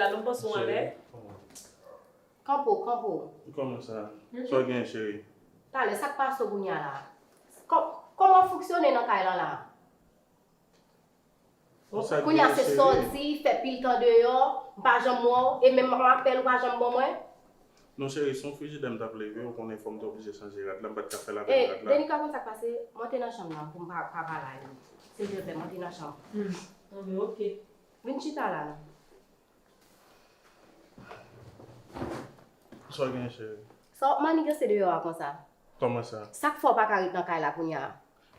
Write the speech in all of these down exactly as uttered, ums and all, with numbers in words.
Gad yon pòs ou anlè. Kanpo, kanpo. Kòman sa? Sa w gen, cheri? Talè, sa k pase w kounye a la? Kò- Kòman w fonksyone nan kay lan la? Kounye a se sòti, fè pil tan deyò, m pa janm wè w, e menm m ap apèl ou pa janm ban mwen. Non cheri, se yon frijidè m t ap leve, ou konnen fò m te oblije chanje rad la, m pa t ka fè l avèk rad la. Denika, konn sa k pase? Monte nan chanm nan pou m pa pa pale a yo. Silvouplè, monte nan chanm. Hmm, ok. Vin chita la non. Sa w gen, cheri? Sa w ap maniganse deyò a konsa? Kòman sa? Sa k fè w pa ka ret nan kay la kounye a?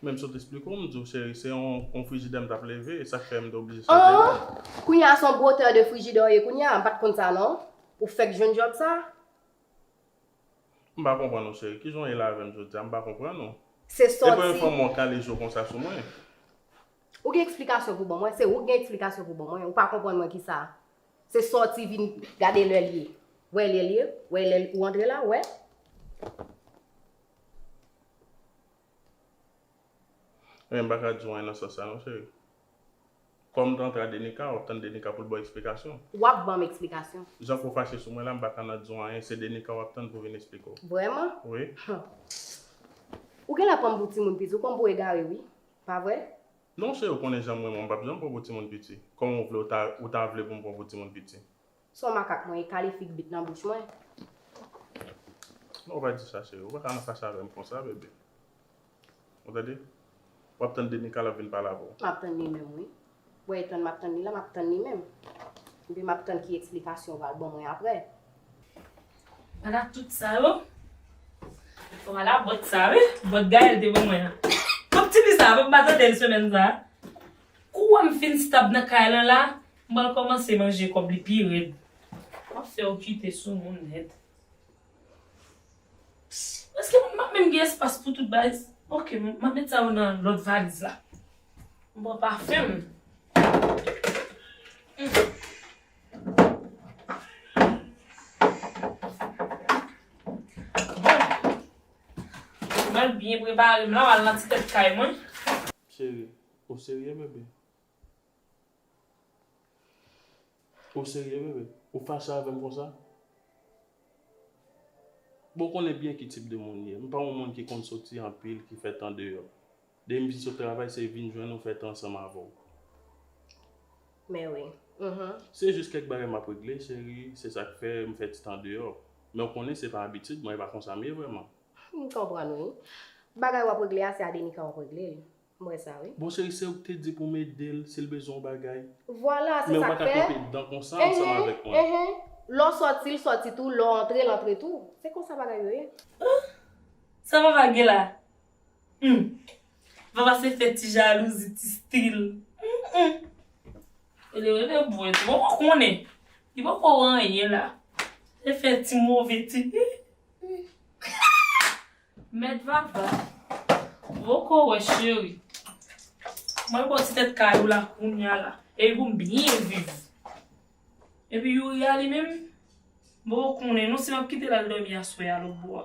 Men m sot esplike w, m di w, cheri, se yon, yon frijidè m t ap leve, e sa k fè m te oblije chanje rad. Kounye a se yon bwotè de frijidè w ye kounye a, m pa t konn sa non. Ou fèk jwenn djòb sa? M pa konprann ou, cheri. Kijan w ye la avè m jodi a? M pa konprann ou. Se sòti. E premye fwa m wè w kale je w konsa sou mwen. Ou gen eksplikasyon pou ban mwen? Se ou k gen eksplikasyon pou ban mwen. Ou pa konprann mwen kisa? Se sòti vin gade lè l ye. Wè lè l ye, wè lè ou antre la, wè. Men m pa ka di w anyen nan sans sa non, cheri. Kòm m t antre a Denika, w ap tann Denika pou l ba w eksplikasyon. W ap ban m eksplikasyon. Jan ke w fache sou mwen la, m pa ka nan di w anyen, se Denika w ap tann pou vin esplike w. Vrèman? Wi. Ou genlè pran m pou timoun piti, ou pran m pou egare wi. Pa vre? Non cheri, ou konnen jan m renmen w, m p ap janm pran w pou timoun piti. Kòman w vle w ta, ou ta vle pou m pran w pou timoun piti? Se yon makak mwen ye, kale fig bit nan bouch mwen. Non, ou pa di sa cheri, ou pa ka nan fache avè m konsa bebe. Ou tande? W ap tann Denika l ap vin pale avè w. M ap tann li menm wi. Ou wè e tann m ap tann li la, m ap tann li menm. Epi m ap tann ki eksplikasyon ou pral ban mwen aprè. Ala tout sa yo. Ala bòt sa wi. Bòt Gaël te ban mwen an. Kòb tifi sa, m pa tande l semèn sa. Kou wè m fin stab nan kay lan la, m pral kòmanse manje kòb li pi rèd. M ap fè okite sou moun nèt. Èske m ap menm gen espas pou tout bagay? Ok, m ap met sa yo nan lòt valiz la. M pran pafen m. Bon. M pral byen prepare m la, m al nan ti tèt kay mwen. Cheri, ou serye bebe? Ou serye bebe? Ou fache avè m konsa? Bon, ou konnen byen ki tip de moun m ye. M pa yon moun ki konn soti anpil, ki fè tan deyò. Depi m fin sot travay, se vin jwenn ou fè tan ansanm avè w. Men wi. Mhm. Se jis kèk bagay m ap regle, cheri, se sa k fè m fè ti tan deyò. Men ou konnen se pa abitid mwen, e pa konsa m ye vrèman. M konprann wi. Bagay w ap regle a, se a Denika w ap regle l. M wè sa wi. Bon cheri, se ou k te di pou m ede l si l bezwen yon bagay. Vwala, se sa k fè. Men ou pa ka kanpe dan konsa ansanm avèk mwen. Enhen, enhen. Lè w sòti, l sòti tou, lè w antre, l antre tou. Se konsa bagay yo ye. Sa papa gen la? Humm. Papa se fè ti jalouzi, ti stil. Humm. Ele rele bwè tou. Ou konnen. Li poko wè anyen la. Se fè ti move ti. Mèt vava. Ou poko wè cheri. Mwen pran ti tèt kay ou la kounya la. Epi pou m byen viv. Epi Youri a li menm, m poko konnen non si m ap kite l al dòmi aswè a lòtbò a.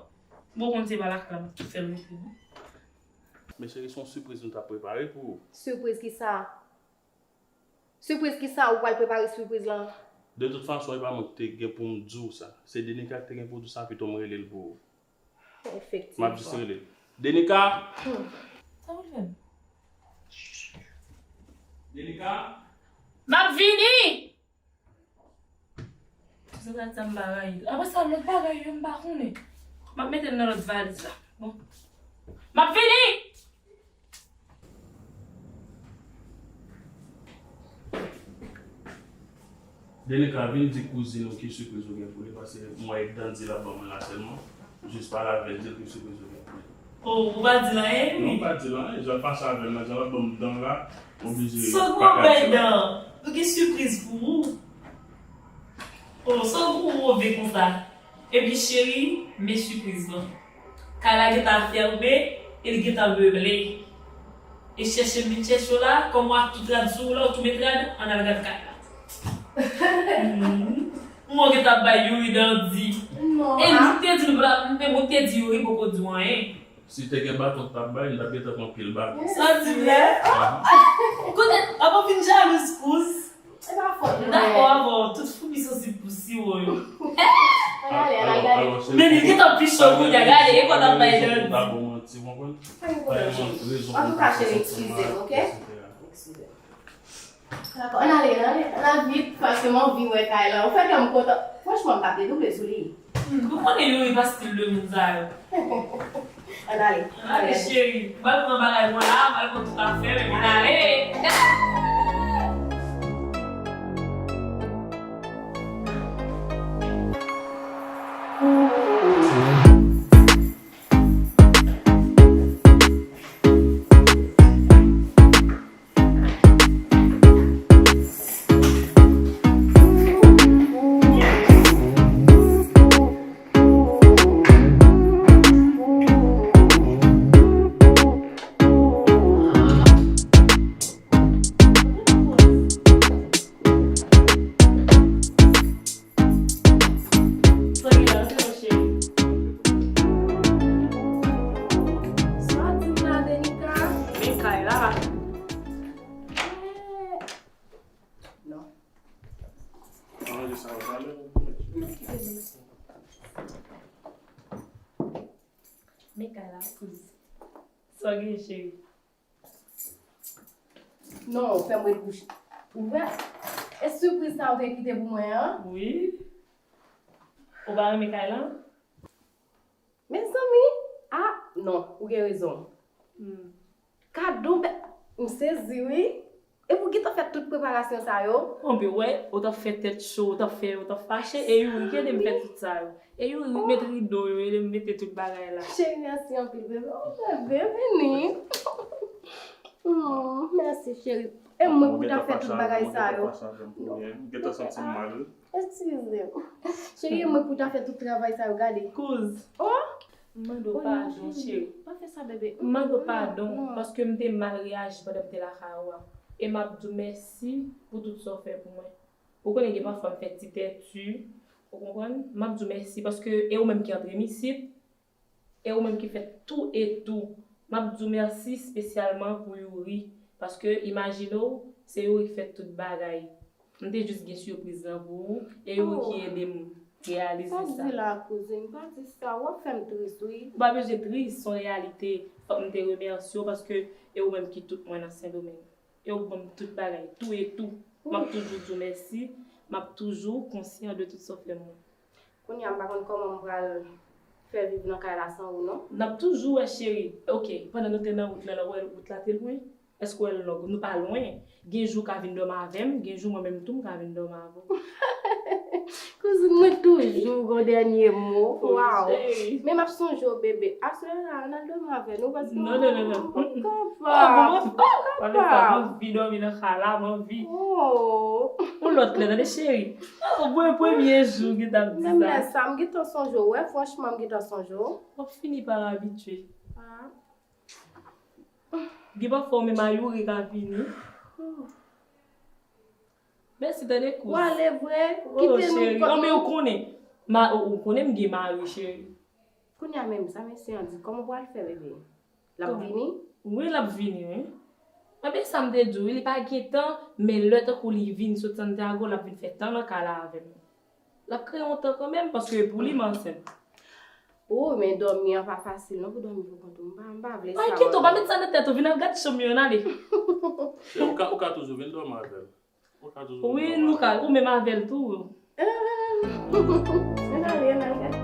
M poko konn se pa lakay la m ap tou fè l rete non. Men cheri, se yon sipriz nou t ap prepare pou ou. Sipriz kisa? Sipriz kisa? Ou pral prepare sipriz lan? De tout fason, e pa mwen ki te gen pou m di w sa. Se Denika ki te gen pou di w sa, pito m rele l pou ou. Efektivman. M ap jis rele l. Denika! Sa w vle fè m? Denika! M ap vini! Sa sa m pa rayi l. Apre sa, lòt bagay yo, m pa konnen. M ap mete l nan lòt valiz la. Bon. M ap vini! Denika, vin di kouzin ou ki sipriz ou gen pou li, paske m wè e dandi l ap ban mwen la sèlman. Jis pale avè l, di l ki sipriz ou gen pou li. Oh, ou pa di l anyen, wi? Non, m pa di l anyen. Jan l fache avè m nan, jan l ap ban m dan la, m oblije pataje l. Sògou ap bay dan. Nou gen sipriz pou ou. Oh, sògou ou move konsa. Epi cheri, men sipriz lan. Kay la gentan fèmen e li gentan meble. E chèche m vin chèche w la, kòm w ak tout rad sou ou la, ou tou met rad, ann al gad kay la. Humm. Mwen gentan bay Youri dandi. E nou te di nou pa, nou te, mwen te di Youri poko di w anyen. Si te gen baton k t ap bay, m t ap gentan pran pil baton. Sa w di m la? Kote, apa w vin jalouz kouz? M dakò avè w, tout foumi sansib pou siwo yo. Ann ale, ann al gade. Men li gentan pi cho kounye a, gade, e kò l ap bay dòd. Pa gen pwoblèm, cheri. Antouka, cheri, eskize m, oke? Eskize m. Dakò, ann ale, ann ale, ann al vit, paske m anvi wè kay la. Ou fè kè m kontan. Franchman, m t ap dedouble sou li. Hmm, ou konnen Youri pa stil de moun sa yo. Ann ale. Ann ale, cheri. M pral pran bagay mwen la, m pral pran tout afè m, epi n ale. Sa w di m la, Denika? Men kay la. Non. Men kay la, kouz. Sa w gen, cheri? Non, fè m ret bouch ouvè. E sipriz sa ou te kite pou mwen an? Wi. Ou pa renmen kay lan? Mezanmi! Ah, non, ou gen rezon. Hmm. Kado bè, m sezi, wi. E pou gentan fè tout preparasyon sa yo? Bon, ben, wè, ou t ap fè tèt cho, ou t ap fè, ou t ap fache, e Youri ki ede m fè tout sa yo. E Youri met rido yo, ede m mete tout bagay la. Cheri, mèsi anpil, bebe. Oh, bebe, vini. Hmm, mèsi, cheri. E mwen pou ta fè tout bagay sa yo. Gentan santi m mal. Eskize m. Cheri, e mwen pou ta fè tout travay sa yo, gade. Kouz. Oh! M mande w padon, cheri. Pa fè sa, bebe. M mande w padon, paske m te mal reyaji pandan m te lakay ou a. E m ap di w mèsi pou tout sa w fè pou mwen. Ou konnen gen pafwa m fè ti tèti, ou konprann? M ap di w mèsi paske e ou menm ki antre m isit, e ou menm ki fè tou e tou. M ap di w mèsi espesyalman pou Youri, paske imajine w, se Youri ki fè tout bagay. M te jis gen sipriz lan pou ou, e Youri ki ede m reyalize sa. Sa w di la, kouzin? Pa di sa, w ap fè m tris, wi. Ou pa bezwen tris, se yon reyalite. Fòk m te remèsye w paske e ou menm ki tout mwen nan Sendomeng. E ou ban m tout bagay, tou e tou. M ap toujou di w mèsi, m ap toujou konsyan de tout sa w fè m. Kounye a, m pa konn kòman m pral fè viv nan kay la san ou, non. N ap toujou wè, cheri. Oke, pandan nou te nan wout lan, w wè wout la te lwen? Èske w wè l long? Nou pa lwen. Gen jou w ka vin dòmi avè m, gen jou mwen menm tou m ka vin dòmi avè w. Kouzin, mwen toujou gon dènye mo. Waw. Men m ap sonje w, bebe. Aswè a, ann al dòmi avè nou, paske non, non, non, non. M p ap kapab. M p ap kapab. M anvi dòmi nan kay la, m anvi. Oh. Yon lòt lè, tande, cheri. Oh, mwen premye jou ki t ap di sa. Menm lè sa, m gentan sonje w. Wè, franchman, m gentan sonje w. W ap fini pa abitye. Ah. Gen pafwa w menm a Youri ka vini. Mèsi, tande, kouz. W ale vre? Oh, kite nou cheri. Anben, ou konnen. Ma, ou, ou konnen m gen mari, cheri. Kounye a menm, sa mesye an di, kòman w pral fè, bebe? L ap vini? Wi, l ap vini, wi. Anben, sa m te di w, wi, li pa gen tan, men lè tankou li vin sot Santiago, l ap vin fè tan nan kay la avè m. L ap kreye yon tan kanmenm, paske pou li, m ansent. Oh, men dòmi an pa fasil, non, pou dòmi pou kont ou. M pa, m pa vle sa. Ay, kite w, pa met sa nan tèt ou, vin al gad chanm yo, ann ale. Ou ka, ou ka toujou vin dòmi avè l. Ou ka toujou vin dòmi avè l. Wi, nou ka, ou menm avè l tou. Ah, ann ale, ann al gade.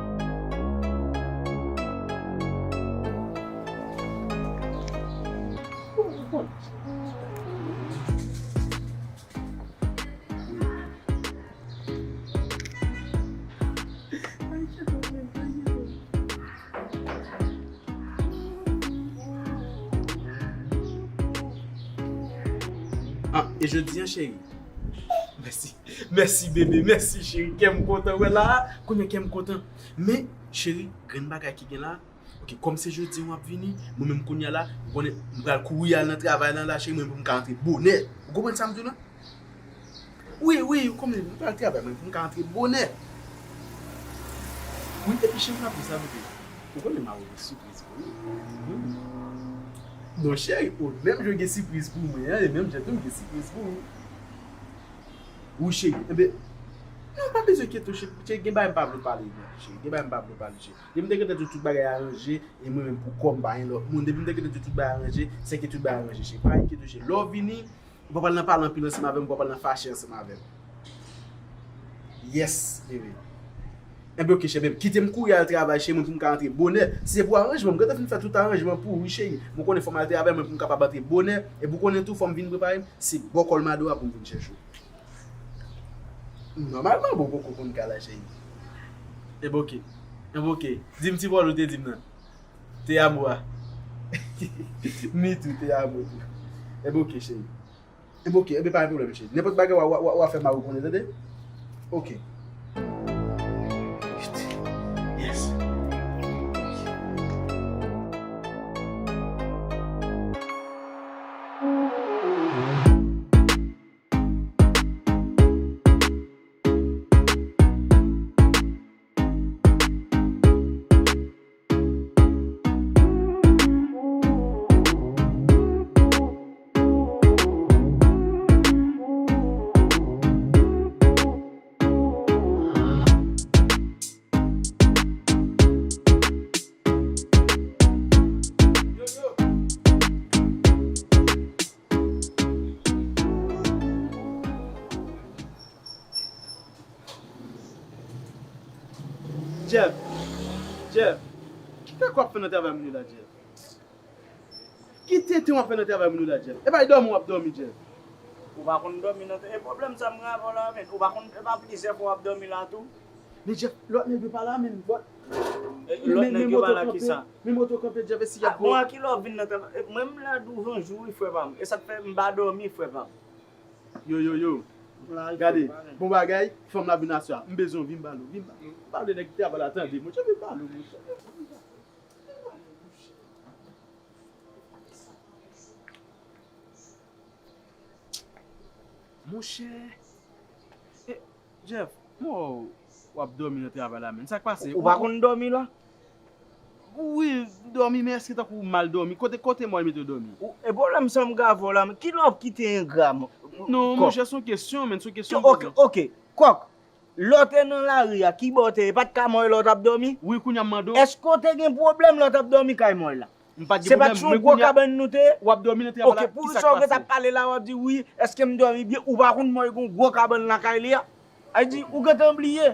Ah, e jodi a, cheri? Mèsi. Mèsi, bebe. Mèsi, cheri. Kè m kontan wè la. Kounye a kè m kontan. Men, cheri, grenn bagay ki gen la. Ok, kòm se jodi a w ap vini, mwen menm kounye a la, ou konnen, m pral kouri al nan travay lan la, cheri, mwen pou m ka antre bonè. Ou konprann sa m di w la? Wi, wi, ou konnen, m pral travay, mwen pou m ka antre bonè. Wi, epi cheri, m ap di sa, bebe. Ou konnen m a ouvri sipriz pou ou. Wi. Non, cheri, ou menm jan w gen sipriz pou mwen an, e menm jan tou m gen sipriz pou ou. Wi, cheri. Enben, non, pa bezwen enkyete w, cheri. Cheri, gen bagay m pa vle pale, non, cheri. Gen bagay m pa vle pale, cheri. Depi m te gentan di w tout bagay aranje, e mwen menm pou kò m pa gen lòt moun. Depi m te gentan di w tout bagay aranje, se ke tout bagay aranje, cheri. Pa enkyete w, cheri. Lè w vini, ou pa pral nan pale anpil ansanm avè m, ou pa pral nan fache ansanm avè m. Yes, bebe. Enben, oke, cheri, bebe. Kite m kouri al travay, cheri, mwen, pou m ka antre bonè. Si se pou aranjman, m gentan fin fè tout aranjman pou ou, wi, cheri. Mwen konnen fò m al travay, mwen, pou m kapab antre bonè. E pou konnen tou, fò m vin prepare m. Se bò Kòlmado a pou m vin chèche w. Nòmalman, bon, poko konn ka la, cheri. Enben, oke. Enben, oke. Di m ti pawòl ou te di m nan. Te amo a. Mi tou, te amo tou. Enben, oke, cheri. Enben, oke. Enben, pa gen pwoblèm, cheri. Nenpòt bagay, w a, w a, w a, w a fè mari w konnen, tande? Oke. Yes. Jeff, Jeff, ki kaka w ap fè nan travay moun yo la, Jeff? Ki tenten w ap fè nan travay moun yo la, Jeff? E pa dòmi w ap dòmi, Jeff? Ou pa konn dòmi nan te-, e pwoblèm sa m gen avè w la, menn. Ou pa konn, e pa plizyè fwa w ap dòmi la tou? Men Jeff, lòt nèg yo pa la, menn. Bon. E, lòt nèg yo pa la, kisa? Men moto kanpe, Jeff, e si y ap bon, a ki lè w vin nan travay? E, mwen, m la douvan jou, wi, frè pa m. E sa k fè m pa dòmi, frè pa m. Yo, yo, yo. Gade, bon bagay, fanm la vin aswè a. M bezwen w, vin pale w, vin pale w. Pale nèg ki travay la, tande, monchè, vin pale w, monchè. Monchè. Eh, Jeff, mwen wè w ap dòmi nan travay la, menn. Sa k pase? Ou pa konn dòmi la? Wi, dòmi, men èske tankou w mal dòmi? Kote, kote mwen mete w dòmi? Ou, e pwoblèm sa m gen avè w la, men ki lè w ap kite engra, m-, Non, monchè, se yon kesyon, menn, se yon kesyon m poze. Ok, ok. Kòk, lè w te nan lari a, ki bò w te ye? Pa t ka mòy la w t ap dòmi? Wi, kounye a m mande w. Èske w te gen pwoblèm lè w t ap dòmi kay mòy la? M pa t gen pwoblèm, men kounye a w ap dòmi. Se pa t sou yon gwo kabann nou te ye? Ok, pouri sa w gentan ap pale la, w ap di, wi, èske m dòmi byen? Ou pa konn mòy gen yon gwo kabann lakay li a? Sa vle di, ou gentan bliye.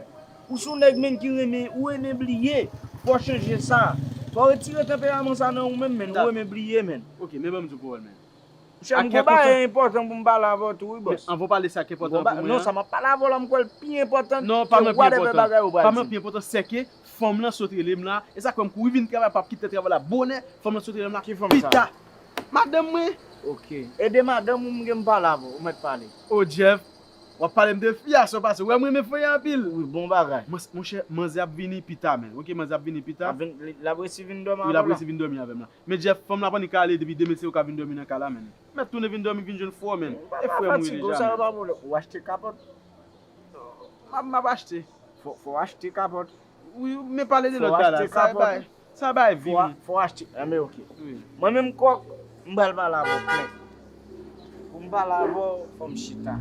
Ou se yon nèg, menn, ki renmen, ou renmen bliye. Fò w chanje sa. Fò w retire tanperaman sa nan ou menm, menn. Ou renmen bliye, menn. Ok, men ban m di w pawòl, menn. Monchè, m gon bagay enpòtan pou m pale avè w tou, wi, bòs. Men anvan w pale sa k enpòtan pou mwen an. Non, sa m ap pale avè w la, m kwè l pi enpòtan ke whatever bagay ou pral di. Pa m pi enpòtan, se ke fanm lan sot rele m la. E sa k fè m kouri vin travay, pa kite travay la bonè. Fanm lan sot rele m la. Ki fanm sa? Pita. Madanm mwen. Ok. E de madanm ou m gen m pale avè w, ou mèt pale. O Jeff, w ap pale m de fi a, sa w pase. Ou wè m renmen fanm anpil. Wi, bon bagay. Mons-, monchè, manzè ap vini pita, menn. Ok, manzè ap vini pita. L ap vin, l ap resi vin dòmi avè w la? Wi, l ap resi vin dòmi avè m la. Men Jeff, fanm la pa annik ale, depi demen se ou k ap vin dòmi nan kay la, menn. Mèt tounen vin dòmi, vin jwenn frè w, menn. E frè m ou ye deja, menn. Ou achte kapòt? M ap, m ap achte. Fò, fò w achte kapòt. Wi, men pale de lòt bagay la. Sa bay, sa bay vi, wi. Fò w achte. Enben, ok. Wi. Mwen menm, Kòk, m pral pale avè w klè. Pou m pale avè w, fò m chita.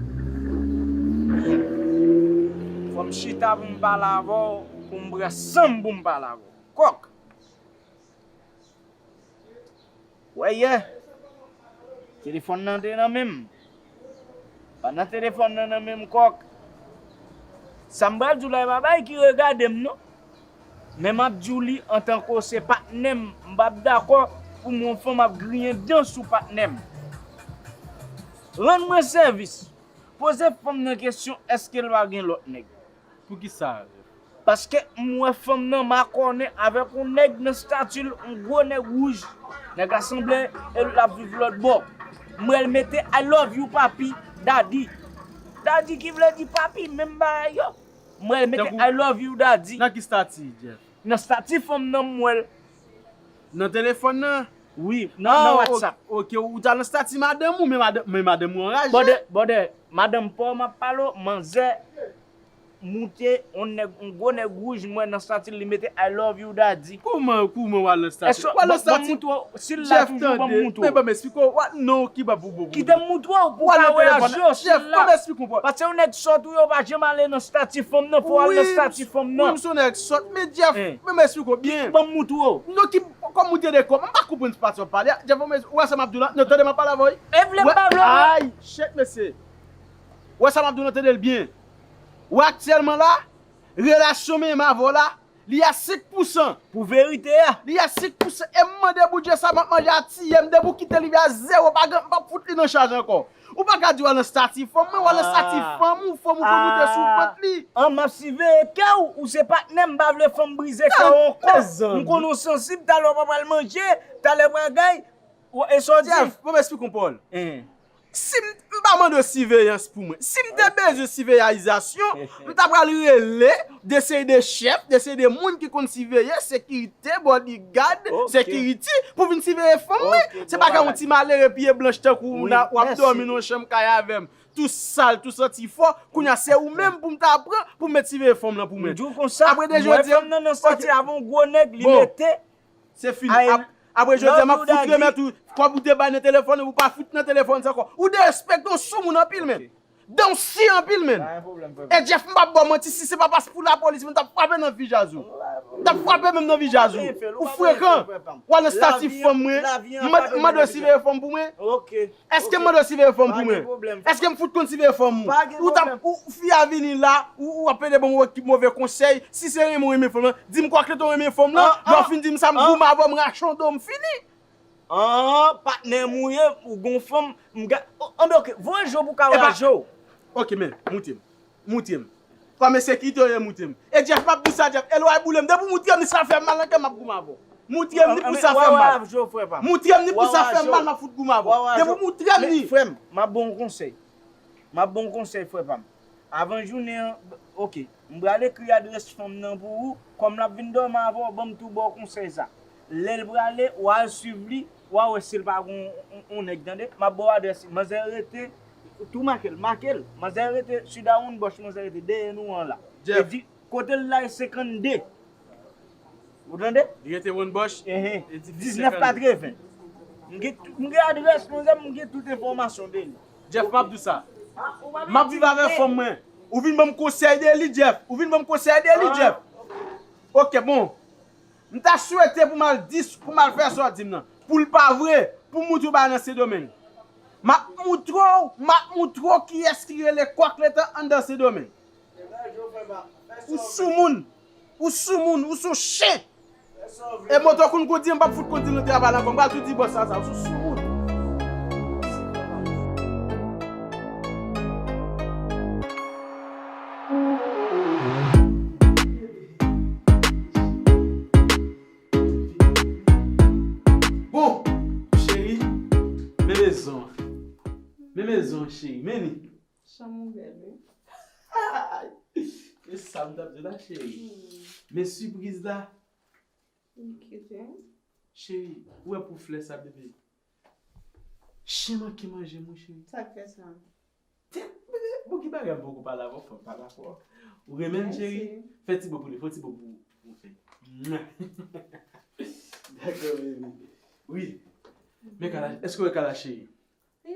Fò m chita pou m pale avè w, pou m pran san m pou m pale avè w. Kòk! Wè yè, telefòn nan te nan men m. Pandan telefòn nan nan men m, Kòk, sa m pral di w la, e pa bagay ki regade m, non. Men m ap di w li antanke w se patnè m, m p ap dakò pou m wè yon fanm ap griyen dan sou patnè m. Rann mwen sèvis. Poze fanm nan kesyon, èske l pa gen lòt nèg? Poukisa? Paske m wè fanm nan makònen avèk yon nèg nan estati l, yon gwo nèg wouj. Nèg la sanble l ap viv lòt bò. M wè l mete I love you papi, daddy. Daddy ki vle di papi, menm bagay yo. M wè l mete I love you daddy. Nan ki estati, Jeff? Nan estati fanm nan m wè l. Nan telefòn nan? Wi, nan, nan WhatsApp. Ok, ou t al nan estati madanm ou, men madanm, men madanm ou anraje. Bòdè, bòdè, madanm pa w m ap pale w, manzè. Moute, yon nèg, yon gwo nèg wouj, m wè nan stati l, li mete I love you daddy. Kouman, kouman w al nan stati? Èske w al nan stati? Ban m moutre w, si l la toujou, ban m moutre w. Men ban m eksplike w, non, ki ban pou bon. Kite m moutre w, pou w ka wè a je w, si l la. Ban m eksplike w. Paske yon nèg sòt ou yo pa janm ale nan stati fanm nan, fò w al nan stati fanm nan. Wi, m se yon nèg sòt, men Jeff, ban m eksplike w byen. Ban m moutre w. Non, ki, kòm ou tande kòm, m pa konprann pati w ap pale a. Jeff, ban m, ou wè sa m ap di w la? Non, tande m ap pale avè w wi. E vle m pa vle w. Ay, shit, mesye. Ou wè sa m ap di w la, tande l byen. Ou wè aktyèlman la, relasyon m menm avè w la, li a senk pousan. Pou verite a. Li a senk pousan. E m mande Bondye sa m ap manje a tiye m. Depi w kite li a zewo, pa gen, m p ap fout li nan chaj ankò. Ou pa ka di w al nan stati fanm mwen, w al nan stati fanm ou, fanm ou pou moute sou vant li. An, m ap siveye kè w, ou se patnè m, m pa vle fanm brize kè w ankò. M konnen w sansib, talè w pa pral manje, talè bagay, e sa w di? Jeff, ban m eksplike w, Paul. Si m, m pa mande w siveyans pou mwen. Si m te bezwen siveyayizasyon, m ta pral rele de seri de chèf, de seri de moun ki konn siveye, sekirite, bodyguard, security, pou vin siveye fanm mwen. Se pa ka yon ti malere pye blanch tankou w nan, w ap dòmi nan yon chanm kay avè m. Tou sal, tou santi fò. Kounye a, se ou menm pou m ta pran, pou m met siveye fanm nan pou mwen. M di w konsa, m wè fanm nan nan stati avè yon gwo nèg, li mete. Se fini. Apre jodi a, m ap fout remèt ou kòb ou te bay nan telefòn, ou pa fout nan telefòn sa ankò. Ou derespekte, w soumoun anpil, menn. Dan w si anpil, menn. E Jeff, m p ap ba w manti, si se pa paske pou lapolis, m t ap frape nan vijaz ou. M t ap frape menm nan vijaz ou. Ou frekan. W al nan stati fanm mwen. M mande w siveye fanm pou mwen. Èske m mande w siveye fanm pou mwen? Èske m fout konn siveye fanm ou? Ou t ap, ou, fi a vini la, ou, ou ap pede ban m move konsèy. Si se renmen w renmen fanm lan, di m kwa klete w renmen fanm lan. Lè w fin di m sa, m goumen avè w, m rache w do, m fini. An, patnè m ou ye, ou gon fanm, m ga, anben oke, voye je w pou w ka wè a je w. Oke, men, moute m. Moute m. Kòm ensekirite w ye, moute m. E Jeff, m ap di w sa, Jeff, elway boule m. Depi w moutre m li, sa fè m mal nan kè m, m ap goumen avè w. Moutre m li pou sa fè m mal. Moutre m li pou sa fè m mal, m ap fout goumen avè w. Depi w moutre m li. Frè m, m ap ba w yon konsèy. M ap ba w yon konsèy, frè pa m. Avan jounen an, oke, m pral ekri adrès fanm nan pou ou, kòm l ap vin dòmi avè w, ban m tou ba w konsèy sa. Lè l prale, w a al swiv li, w a wè si l pa gon yon, yon nèg, tande. M ap ba w adrès li. Manzè rete, tou make l, make l. Manzè rete, Sida Wonn Bòch, manzè rete dèyè nou an la. Jeff. E di, kote l la e senkannde. Ou tande? Li rete Wonn Bòch. Enhen. E di diznèf katreven. M gen, m gen adrès manzè, m gen tout enfòmasyon de li. Jeff, m ap di w sa. M ap viv avè fanm mwen. Ou vin ban m konsèy de li, Jeff. Ou vin ban m konsèy de li, Jeff. Oke, bon. M ta swete pou m al di, pou m al fè sa w di m nan. Pou l pa vre, pou m moutre w bagay nan Sendomeng. M ap moutre w, m ap moutre w kiyès ki rele Kòk Letan anndan Sendomeng. Ou soumoun. Ou soumoun. Ou sou chen. E moto koun kou di m p ap fout kontinye travay la ankò. M pral tou di bòs la sa. Ou sou soumoun. Bon, cheri, men mezon an. Men mezon an, cheri. Men li. Chanm ou bèl, wi. E sa m t ap di w la, cheri. Men sipriz la. Li kite. Cheri, ou wè pou flè sa, bebe? Chen manke manje m, wi, cheri. Sa k fè sa? Tèt, bebe, bon, ki bagay m poko pale avè w, fò m pale avè w. Ou renmen l, cheri? Fè ti bo pou li, fè ti bo pou ou fè. Dakò, bebe. Wi. Men Kala, èske w wè Kala, cheri? Li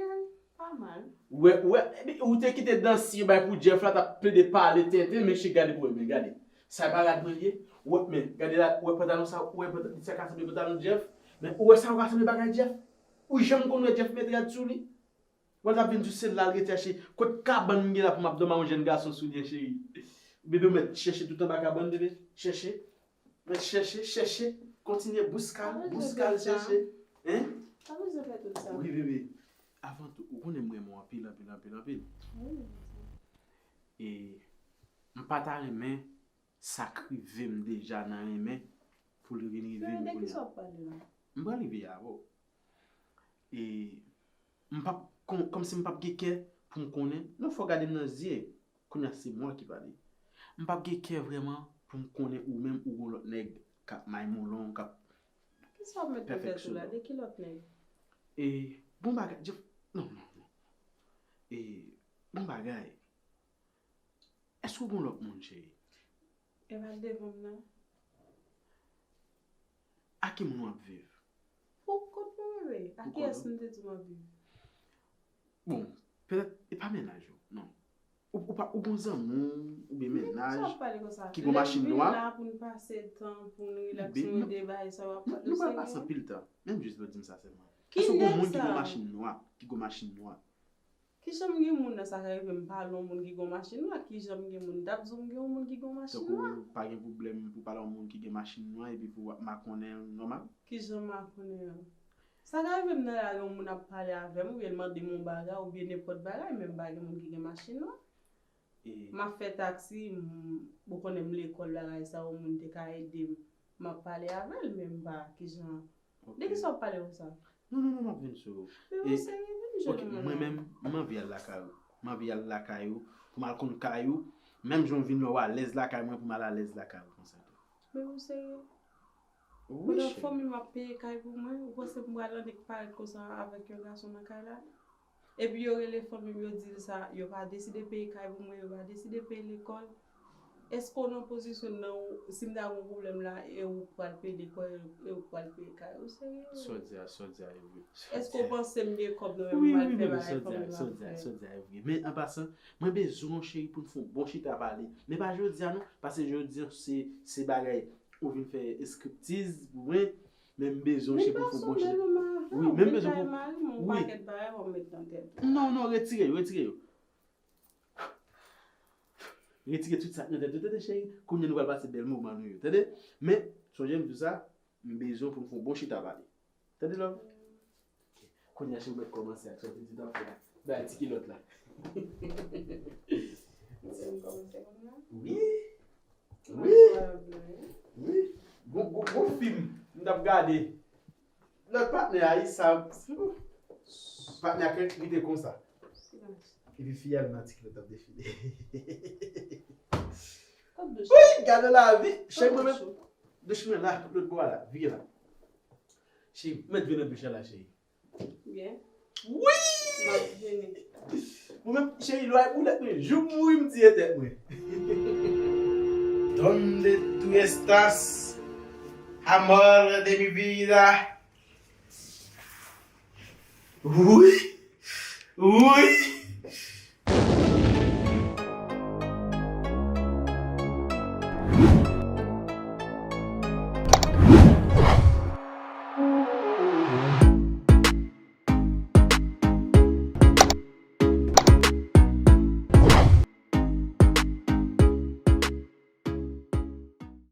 pa mal. Ou wè, ou wè, epi ou te kite dansi yo bay pou Jeff la, t ap plede pale tenten, men cheri gade pou wè, men gade. Sa e pa rad mwen li ye? Ou wè, men, gade la, ou wè pantalon sa, ou wè pantalon, sa ka sanble pantalon Jeff? Men ou wè sa ou ka sanble bagay Jeff? Ou janm konn wè Jeff met rad sou li? Ou wè l t ap vin sou sèl la, l rete chèche. Kot kabann m gen la pou m ap dòmi a yon jèn gason sou li, cheri? Bebe, ou mèt chèche tout anba kabann, bebe. Chèche. Mèt chèche, chèche, kontinye bouskal, bouskal, chèche. Hein? Pa bezwen fè tout sa. Wi, bebe. Avan tou, ou konnen m renmen w anpil, anpil, anpil, anpil. Wi. E m pa ta renmen sa k rive m deja nan renmen pou l vin rive m kounye a. Sere, de kisa w ap pale la? M pral rive avè w. E m p ap, kòm, kòmsi m p ap gen kè pou m konnen. Non, fò w gade m nan zye. Kounye a se mwen ki pale. M p ap gen kè vrèman pou m konnen ou menm ou gon lòt nèg k ap may moulon, k ap pèfèksyonnen. Kisa w ap met nan tèt ou la? De ki lòt nèg? E bon bagay, Jeff, non, non, non. E bon bagay. Èske w gen lòt moun, cheri? E pa devan m nan. Ak ki moun w ap viv? Pou kont mwen, bebe. Ak Pou kiyès kont ou? M te di w m ap viv? Bon, petèt, e pa mennaj ou, non. Ou, ou, pa, ou gon zanmi w, oubyen Men sa mennaj, w pale konsa. ki gon machin nwa? Lè m vin la pou n pase tan, pou n rilaks, Bebe, nou nou- ede bagay sa w ap Nou, pale nou pral pase serye. Anpil tan. Menm jis lòt di m sa sèlman. Ki Èske w gon nèg moun ki sa? Gon machin nwa? Ki gon machin nwa? Kijan m gen moun nan sa ka rive m pale yon moun ki gon machin nwa? Kijan m gen moun? M t ap di w m gen yon moun ki gon machin Tankou nwa. Pa gen pwoblèm pou pale yon moun ki gen machin nwa epi pou w ap makonnen l nòmal? Kijan m makonnen an? Sa ka rive m nan lari yon moun ap pale avè m oubyen l mande m yon bagay oubyen nenpòt bagay men m pa gen moun ki gen machin nwa. E M ap fè taksi, m, ou konnen m lekòl bagay sa yon moun te ka ede m. M ap pale avè l men m pa kijan. Ok. De kisa w ap pale konsa? Non, non, non, m ap vin sou ou. Men E- ou serye vin jwenn Ok, mwen mwen la. Menm, m anvi al lakay ou. M anvi al lakay ou, pou m al konn kay ou. Menm jan w vin la, w alèz lakay mwen, pou m al alèz lakay ou konsa tou. Men ou serye? Wi, Pandan cheri. Fanmi m ap peye kay pou mwen, ou panse m pral annik parèt konsa avèk yon gason nan kay la? Epi yo rele fanmi m, yo di l sa, yo pa deside peye kay pou mwen, yo pa deside peye lekòl. Èske w nan pozisyon nan ou, si m ta gen yon pwoblèm la, e ou pral peye lekòl, e ou pral peye kay, ou serye? Sa w di a, sa w di a, e vre. Èske w panse m gen kòb nan men Wi, m al wi, fè wi, bagay sa w di fanmi a, m sa w ap di a, fè? Sa w di a, e vre. Men an pasan, mwen bezwen w, cheri, pou n fè yon bon chita pale. Men pa jodi a, non, paske jodi a, se, se bagay, ou vin fè estriptiz pou mwen, men m bezwen w, Men cheri, pou pa n fè yon sou bon chita. bèl ou mari, Wi, ou men m vin bezwen kay pou- mari m, yon wi. Pakèt bagay w ap met nan tèt ou. Non, non, retire yo, retire yo. Retire tout sa k nan tèt ou, tande, cheri? Kounye a nou pral pase bèl moman nou yo, tande? Men, sonje m di w sa, m bezwen pou n fè yon bon chita pale. Tande, love? Ok. Kounye a, cheri, ou mèt kòmanse ak sa w te di w t ap fè a. Bay ti kilòt la. Se m kòmanse kounye a? Wi. Mwen Wi. pa vle. Wi. Gon, gon, gon fim m t ap gade. Lòt patnè a, sa. Patnè a kèk li te konsa. Silans. Epi fi a, li nan ti kilòt ap defile. Kot douch? Wi, gade lavi. Cheri, Kot mwen menm. douch ou? Douch mwen la, lòt bò a la. Vire la. Cheri, mèt vin nan douch la, cheri. Byen. Wi! M ap vini. Mwen menm, cheri, lwa e boulèt mwen. Jou m mouri, m tiye tèt mwen. Donde tú estás, amor de mi vida? Wi! Wi!